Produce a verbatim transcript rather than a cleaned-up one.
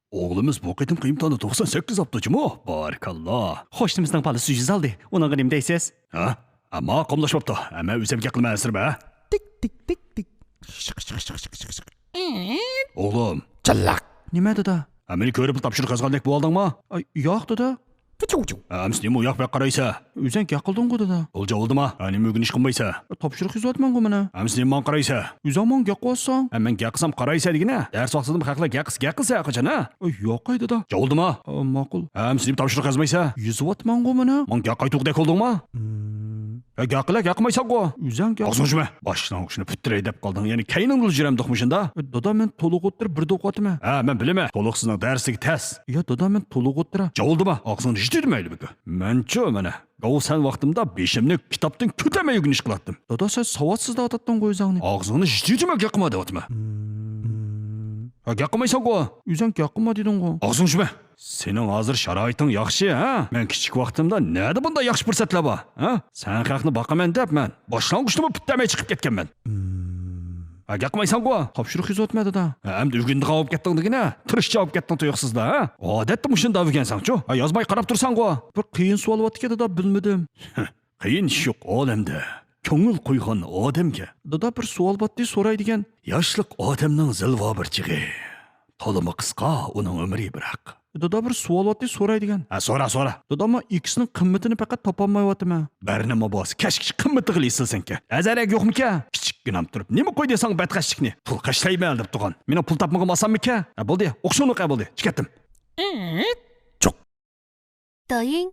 ئوغلىمىز بۇ قېتىمقى ئىمتىھاندا توقسان سەككىز ئاپتۇ جۇمۇ. بارىكاللا. قوشنىمىزنىڭ بالىسى يۈز ئالدى. ئۇنىڭغا نېمە دەيسىز؟ ھە؟ ئەمما قاملاشماپتۇ. ئەمما ئۆزۈم گەپ قىلىمەن ئەسىربە. تىك، تىك، تىك، تىك. ئوغلۇم. جىللاق. نېمە، دادا؟ ھە، مېنى كۆرۈپلا تاپشۇرۇق يازغاندەك بولدۇڭما؟ ئاي، ياق، دادا. ۋۇچۇ، ۋۇچۇ. ھە، ئەمىسە نېمە ئۇياق بەك قارايسە؟ ئۆزەڭ گەپ قىلدىڭغۇ، دادا. ئولجا بولدىما؟ ھە، نېمە ئۆگىنىش قىلمايسە؟ تاپشۇرۇق يېزىۋاتىمەنغۇ مانا. ئەمىسە نېمە ماڭا قارايسە؟ ئۆزەڭ ماڭا گەپ قىلىۋاتساڭ. ھە، مەن گەپ قىلسام قارايسە دېگىنە. دەرس ۋاقتىدىمۇ خەقلەر گەپ قىلسا، گەپ قىلسا ھەرقاچان، ھە؟ ئاي، ياقاي، دادا. جاۋۇلدىما؟ ئا، ماقۇل. ھە، ئەمىسە نېمە تاپشۇرۇق يازمايسە؟ يېزىۋاتىمەنغۇ مانا. ماڭا گەپ قايتۇقدەك بولدۇڭما؟ ھە، گەپ قىلە، گەپ قىلمايسەنغۇ. ئۆزەڭ گەپ. ئاغزىڭنى يۇمە. باشلاڭغۇ شۇنى پۈتتۈرەي دەپ قالدىڭ. يەنە كەينىڭدىلا يۈرەمدۇقمۇ شۇندا؟ ئە، دادا، مەن تولۇق ئوتتۇرا بىردە ئوقۇۋاتىمەن. ھە، مەن بىلىمەن. تولۇق سىزنىڭ دەرسلىكى تەس. يا، دادا، مەن تولۇق ئوتتۇرا. جاۋۇلدىما، ئاغزىڭنى يېتىۋېتىمەيلى بۈگۈن. مەنچۇ مانا، گاۋۇ سەن ۋاقتىمدا بېشىمنى كىتابتىن كۆتەرمەي ئۆگىنىش قىلاتتىم. دادا، سەن ساۋاتسىز دەۋاتاتتىڭغۇ ئۆزەڭنى. ئاغزىڭنى يېتىۋېتىمە، گەپ قىلما دەۋاتىمەن. ھە، گەپ قىلمايسەنغۇ. ئۆزەڭ گەپ قىلما دېدىڭغۇ. ئاغزىڭنى يۇمە. سېنىڭ ھازىر شارائىتىڭ ياخشى، ھە؟ مەن كىچىك ۋاقتىمدا نەدە بۇنداق ياخشى پۇرسەتلەر بار، ھە؟ سەن خەقنى باقىمەن دەپ مەن باشلانغۇچنىمۇ پۈتتۈرمەي چىقىپ كەتكەنمەن. ھە، گەپ قىلمايسەنغۇ؟ تاپشۇرۇق يېزىۋاتىمەن، دادا. ھە، ئەمدى ئۆگىنىدىغان بولۇپ كەتتىڭ دېگىنە، تىرىشچان بولۇپ كەتتىڭ تۇيۇقسىزلا، ھە؟ ئادەتتە مۇشۇنداق ئۆگەنسەڭچۇ؟ ھە، يازماي قاراپ تۇرساڭغۇ؟ بىر قىيىن سوئال بارتىكەن، دادا، بىلمىدىم. قىيىن ئىش يوق ئالەمدە، كۆڭۈل قويغان ئادەمگە. دادا، بىر سوئال باتتى، سوراي دېگەن. ياشلىق ئادەمنىڭ زىلۋا بىر چېغى، تولىمۇ قىسقا ئۇنىڭ ئۆمرى بىراق. دادا، بىر سوئال باتتى، سوراي دېگەن. ھە، سورا، سورا. دادا، مەن ئىكىسنىڭ قىممىتىنى پەقەت تاپالمايۋاتىمەن. بەرنىمە بولسا كەچكىچە قىممىتىغىلا ئېسىلسەنكەن. ئەزەرەك يوقمىكەن؟ كىچىككىنەم تۇرۇپ نېمە قويدى ساڭا بەتخەجلىكنى؟ پۇل خەجلەيمەن دەپ تۇرغان. مېنىڭ پۇل تاپمىغىنىمنى ئالساممىكەن؟ ھە، بولدى، ئوقۇشۇڭنى ئوقۇ، بولدى، چىقىۋەتتىم. چوق. دايىڭ،